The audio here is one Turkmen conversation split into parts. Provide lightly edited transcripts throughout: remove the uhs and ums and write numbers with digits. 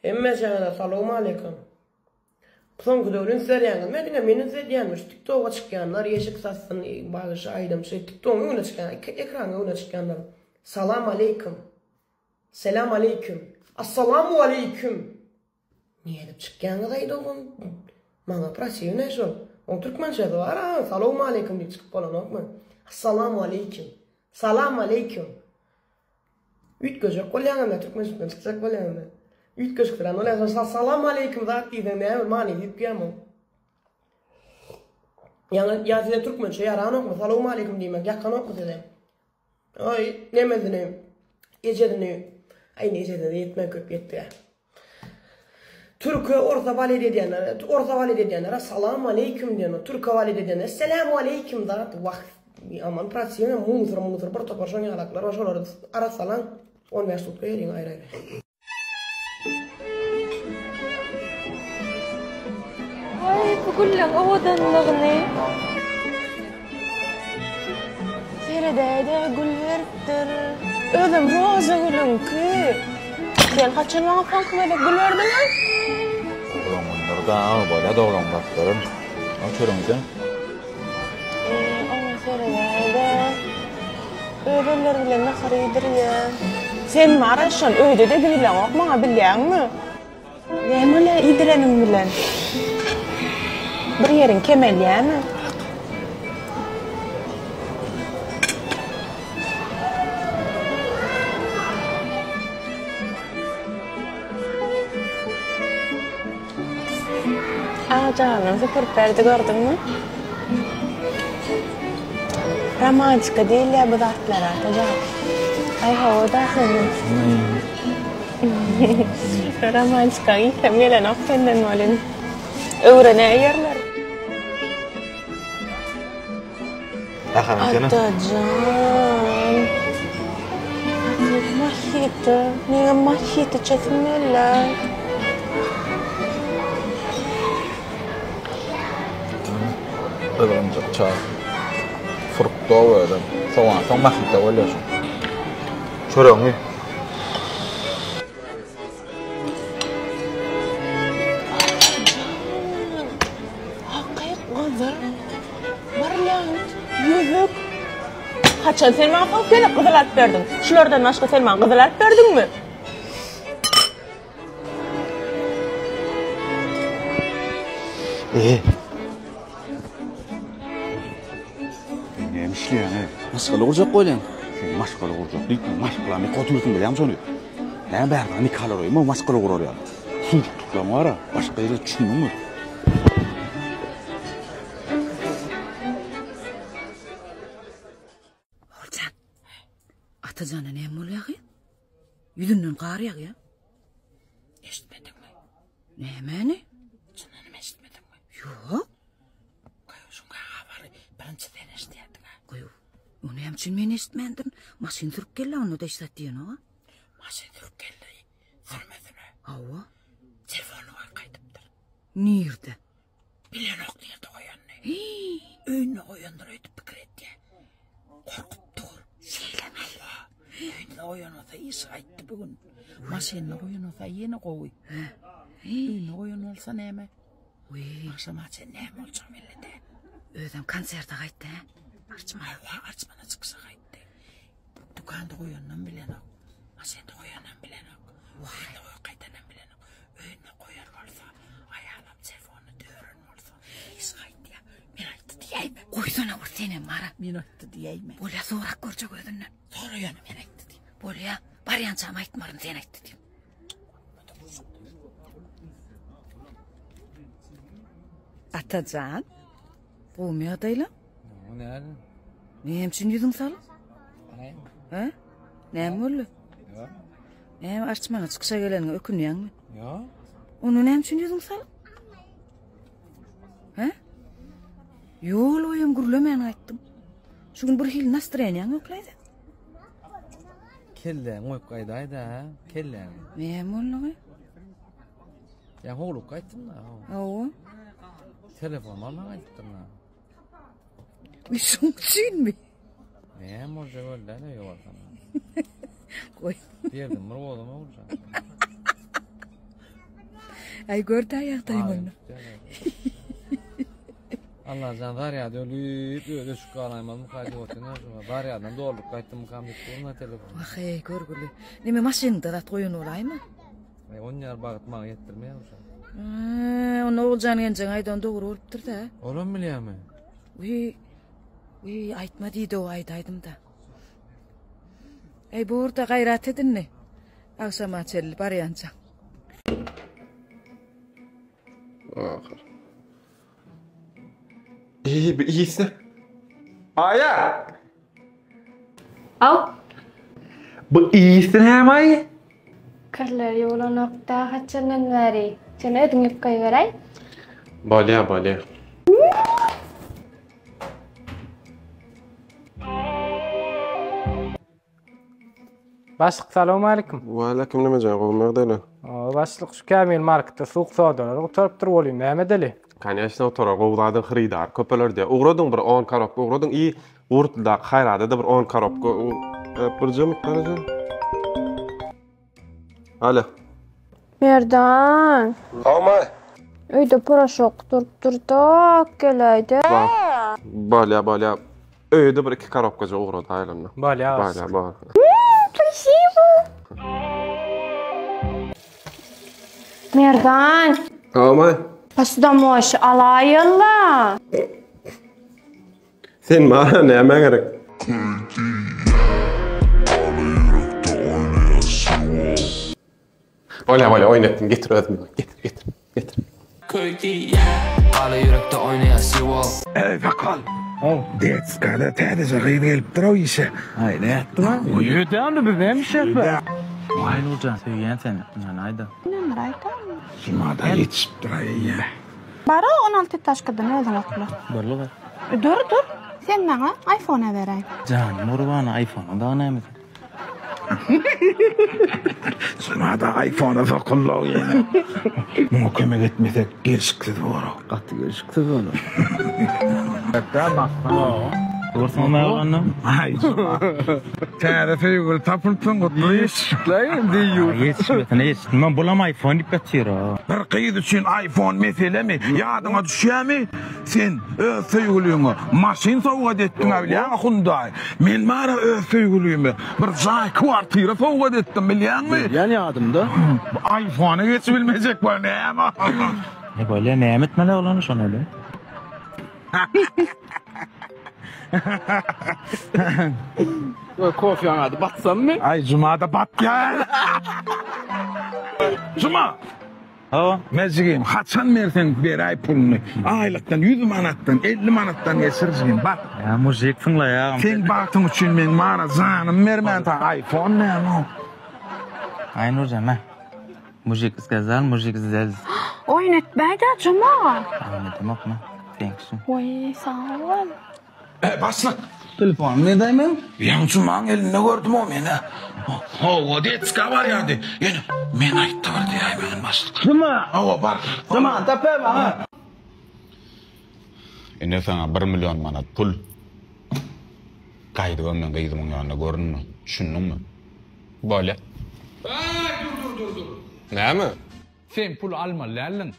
Hemmeçäňize salowmaleýkim. Soňky döwür üns berýäňizmi? Diňe men üns edýänmi? Şu TikToka çykýanlar, ýeşik satsyn, bagşy, aýdymçy, TikTogyň öňüne çykýan, ekranyň öňüne çykýanlar. Salam aleýkim. Selam aleýkim. Assalamu aleýkim. Nädip çykýaňyz-aý dogan? Maňa protiwnyý şol. Oň türkmençesi bar-a, salowmaleýkim diýip çykyp bolanokmy? Assalamu aleýkim. Salam aleýkim. Üýtgejek bolýaňam-da, türkmençilikden çykjak bolýaňam-da. Üýtgeşikdirän bolýaň. Şol salam aleýkim zat diýseň näme bir many üýtgeýärmi oň? Ýaňy ýa size türkmençe ýaranokmy? Salowmaleýkim diýmek ýakanokmy size? Aý, nemesini, ejesini, aý indi ejesine ýetmän köp ýetdi. Türke orsa balet edýänler, orsa balet edýänlere salam aleýkim diýen, türke balet edýänlere selamu aleýkim zat, wah, aman protivno, musur musur bir topar şoň ýalaklar bar, şolary arassalaň, 15 sutka beriň aýry-aýry. Aý, bu gülleň owadanlygyny. Seredäýdä gül beripdir. Özem roza gülüňki. Sen haçan maňa soňky gezek gül berdiň-a? Doglan günler dagy bolýa doglan zatlarym. O çörüň sen. Eee, oňa seredäýdä. Öz elleri bilen nahar iýdirýä. Sen bar-a şol öýde-de diýleňok maňa bilýäňmi? Näme bolýar iýdireniň bilen? Bir ýeriň kemelýärmi? Agjanyny süpürip berdi gördüňmi? Romantika diýilýär bu zatlara, Atajan. Aý hawa-da seniň. Romantikaň ýitem gelenok senden welin. Öwrenäýerler. Atajan. Mojito. Meňem mojito içesim geldi. Gyzgynjak çaý. Fruktowy özem. Sowansoň mojito bolýar şu. Çöregiňi. Atajan. Hakyk gyzyl. Brilliant. Ýüzük. Haçan sen maňa soňky gezek gyzyl alyp berdiň? Şulardan başga sen maňa gyzyl alyp berdiňmi? Eee. Sen näme işleýäň-eý? Maşgala gurjak bolýan. Sen maşgala gurjak diýip, maşgalany ýykyp otyrsyň bilýäňmi şony? Näme bärde nikalar goýma maşgala gurar ýaly. Suwuklyklaň bar-a, başga ýere düşündiňmi? Oguljan, Atajana näme bolýar gyz? Ýüzünden gar ýagýar. Eşitmediňmi? Nämäni? Çyndanam eşitmediňmi? Ýok. Goý, şuňa habary birinji sen eşidýärdiň-ä. Goý, o näme üçin men eşitmändirin? Maşyn sürüp geldi, onda-da hiç zat diýenok-a. Maşyn sürüp geldi, sürmesine. Hawa. Telefonyny goýup gaýdypdyr. Nirde? Bilenok nirde goýanyny. Öýünde goýandyr öýdüp pikir etýär. Gorkup dur. Şeýlemi? Hawa. Öýünde goýan bolsa iş gaýtdy bu gün. Maşynda goýan bolsa ýene gowy. Öýünde goýan bolsa näme? Agşama çenli näme boljagy belli däl. Özem konserte gaýtdy, hä? Arçman. Hawa, Arçmana çykyşa gaýtdy. Dükanda goýanynam bilenok. Maşynda goýanam bilenok. Öýünde goýup gaýdanam bilenok. Öýünde goýan bolsa, aýalam telefonyny döwren bolsa, iş gaýtýar. Men aýtdy diýäýme. Goýsana bir senem bara. Men aýtdy diýäýme. Bolýa sorap görjek özünden. Sora ýöne men aýtdy diý. Bolýa, barýançam aýtmaryn sen aýtdy diý. Atajan, gowmy ýagdaýlaň? O näme? Näme üçin ýüzüň salyk? Hä? Näme boldy? Ýok. Näme arçmana çykyşa geleniňe ökünýäňmi? Ýok. Onda näme üçin ýüzüň salyk? Hä? Ýol boýam gürlemän gaýtdyň. Şu gün bir hili nastroýeniýaň ýoklaýdy. Kelläňi goýup gaýdaýda, hä? Kelläňi. Näme boldy? Ýa howlup gaýtdym-da. Hawa. Telefon alman gaýdypdyryn. Şoň üçinmi? Näme boljak boldy, öýe barsam. Goý. Derdim bir boldum oguljan. Aý gör-dä ýagdaýyň onda. Allajan zarýady ölüp, özi öçüp galaýmazmyka diýip otyryn şuňa. Zarýadan dolduryp gaýtdymykam diýip durun-a telefony. Wah-eý, görgüli. Neme maşynyňda zat goýan bolaýma? Aý, onýar bagt maňa ýetdirmeýärmi şo? Hä, onda Oguljan genjeň aýdany dogry bolupdyr-da. Olam bilýärmi? Wiý, wiý, aýtma diýdi-ow, aýdaýdym-da. Eý, bor-da, gaýrat et indi. Agşama çenli barýança. Ahyr. Iý, bir iýsene. Aýa! Aw. Bu iýsi näme-aý? Kirler ýuwlanok-da haçandan bäri. Sen özüň ýuwup goýberäý. Bolýa, bolýa. Başlyk salowmalikim. Waleýkim nämejan gowymy ýagdaýlar? Hawa başlyk şu Kämil marketde suwuk sodalar gutarypdyr welin näme edeli? Koneçno gutarar gowy zadyň hyrydary köpeler diýýär. Ugradyň bir on korobka ugradyň i Gurtlydaky Haýrada-da bir on korobka birje mukdar Alo. Merdan. Hawa. Öýde poroşok durupdyr-da, geläýdä. Bolýa, bolýa. Öýe-de bir iki korobkaja ugradaýyl onda. Bolýa. Bolýa, bolýa. Spasibo. Merdan. Hawa. Posudamoýşy alaýyl-la. Sen maňa näme gerek? Bolýa, bolýa, oýun etdim. Getir özüm. Getir, getir, getir. Ala ýürekde oýnaýar siwol. Eý sakal. Haw. Detskada täzeje gyz gelipdir-ow işe. Aý, nätdiň-a? Öýdämdi biz näme iş etdik? Waý Nurjan söýýän seni. Ynanaýda. Ynandyraýdamy? Jumada ýetişipdir-aý eýýäm. Bar-a 16 etažkadan özüň okla. Birli bar. Dur, dur. Sen maňa iPhone beräý. Janym gurbana iPhone-yň dagy nämesi? Jumada iPhone-a sokuldy-ow ýene. Muňa kömek etmesek gelşiksiz bor-ow. Gaty gelşiksiz bolar. Aý Juma. Täze söýgüli tapypsyň gutly Ýetişmesine ýetişdim. Bulam iPhone diýip ýatyr-a. Bir gyz üçin iPhone meselemi? Ýadyňa düşýärmi? Sen öz söýgüliňe maşyn sowgat etdiň-ä bilýäňmi Hundaý? Men bar-a öz söýgülime bir jaý, kwartira sowgat etdim bilýäňmi? Bilýän ýadymda. Bu iPhone-a geçibilmejek bol näme? Ne bolýa näme etmeli oglany şony öyle? Kofýaň ady batsammy? Aý Jumada batýar. Juma! Hawa. Me jigim, haçan berseň beräý puluny. Aýlykdan ýüz manatdan, 50 manatdan geçir jigim, bak. Ýa mujik synlaýagam. Seň bagtyň üçin men mara janym bermän saňa iPhone näme o? Aý Nurjan, me. Mujik skazal, mujik zdel. Oýun etmäý-dä Juma. Oýun edemok, me. Seň üçin. Oý, sag bol. E, başlyk. Telefonym nirde meň? Ýaňy Jumaň elinde gördüm-ow men-ä. Hawa, detska barýardy. Ýöne men aýtdy bir diýäýmegin başlyk. Juma! Hawa, bar. Juma, tapay maňa. Ine saňa bir million manat pul. Gaýdybam meň gyzymyň ýanynda görünme. Düşündiňmi? Bolýa. Aý, dur, dur, dur, dur. Näme? Sen puly almaly däldiň.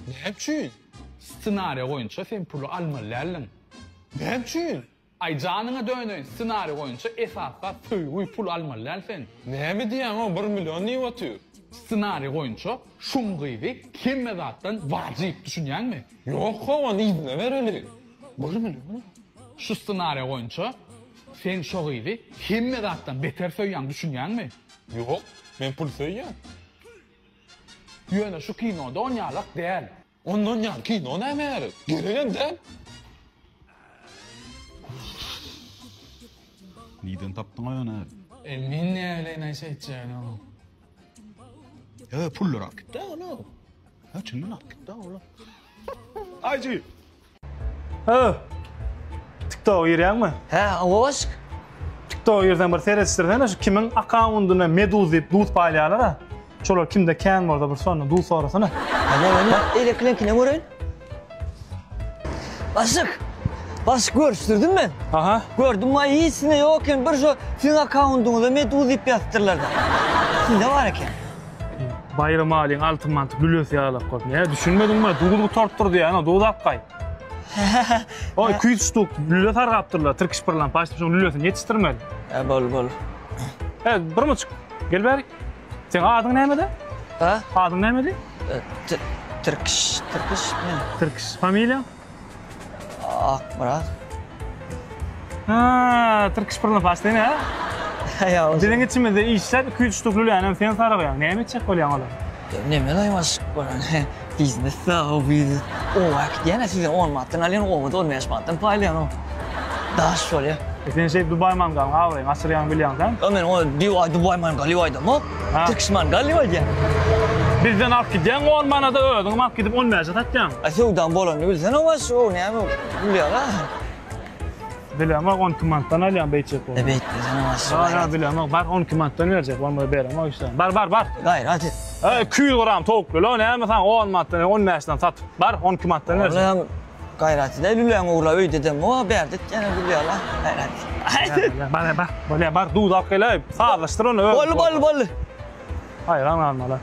Näme üçin? Ssenariýa boýunça sen puly almaly däldiň. Näme üçin? Aý janyňa döneýin ssenariý boýunça esasy zat söýgi pul almaly däl sen. Näme diýýäňow bir million diýip otyr. Ssenariý boýunça şuň gyzy hemme zatdan wajyp düşünýäňmi? Ýok how ony yzyna bereli. Bir million. Şu ssenariý boýunça sen şo gyzy hemme zatdan beter söýýäň düşünýäňmi? Ýok men pul söýýän. Ýöne şu kinoda onýalak däl. Ondan ýaly kino näme gerek? Geregem däl. Nirden tapdyň-a ýöne? E men näbileýin-aý şeýtjegini onuň. He, pullar alyp gitdi-ä ol. He, çyndan alyp gitdi-ä ol. Aýjy! Hö! TikToka girýäňmi? Hä, hawa başyk. TikToka girseň bir seredişdirsene şu kimiň akkaundyna Meduz diýip duz paýlaýarlar-a. Şolar kimde kän bolsa bir şondan duz sorasana. Hany hany, eýlekileňkine göreýin. Başyk! Başyk görüşdirdim men. Aha. Gördüm waý hiçsinde ýok eken bir şo siziň akkaundyňyza Meduz diýip ýazypdyrlar-da. Sizde bar eken. Baýramalyň altyn mantyk lülesi ýalak bolup. Näme düşünmediňmi? Duz gutarypdyr diýýän, duz alyp gaý. Oý, 200 ştuk lüle sargapdyrlar, Tirkiş birlan paçdy şoň lülesini ýetişdirmeli. Hä, bol, bol. He, bir muçuk. Gel bärik. Seň adyň nämedi? Ha? Adyň nämedi? Tirkiş, Tirkiş. Tirkiş. Familiýaň? Akmyrat. Ha, Tirkiş birlan paçdy ine, ha? Ýa, Biziň içimizde işläp 200 ştuk lülänem sen sargaýaň. Näme etjek bolýaň olar? Neme laýmaşyk bolan? Biznes da o biznes. Oba äkidýän sizden 10 manatdan alýan, obada 15 manatdan paýlaýan o. Daş bolýar. E sen şeýdip Dubaý mangalyň abraýyny gaçyrýaň bilýäň sen? Ýa men o Dubaý Dubaý mangaly aýdamok. Tirkiş mangaly aýdýan. Bizden alyp gidýäň 10 manada özüňem alyp gidip 15-e satýaň. A söwdaň bolanyny bilsene baş, o näme gülýär-a. Bilemok 12 manatdan alýan beýtjek bolsaň. E beýtmesene baş. Ýa ýa bilemok bar 12 manatdan berjek bolmasa beremok işte. Bar bar bar. Gaýrat et. E 200 gram towukly lo näme saňa 10 manatdan 15-den satyp bar 12 manatdan berjek. Olam gaýrat et. Lüläňi ogurlap öýde dem. O bärde etýän gülýär-la. Gaýrat. Bar bar bolýa bar duz alyp gel-eý sazlaşdyr ony öz. Boldy boldy boldy. Haýran galmaly.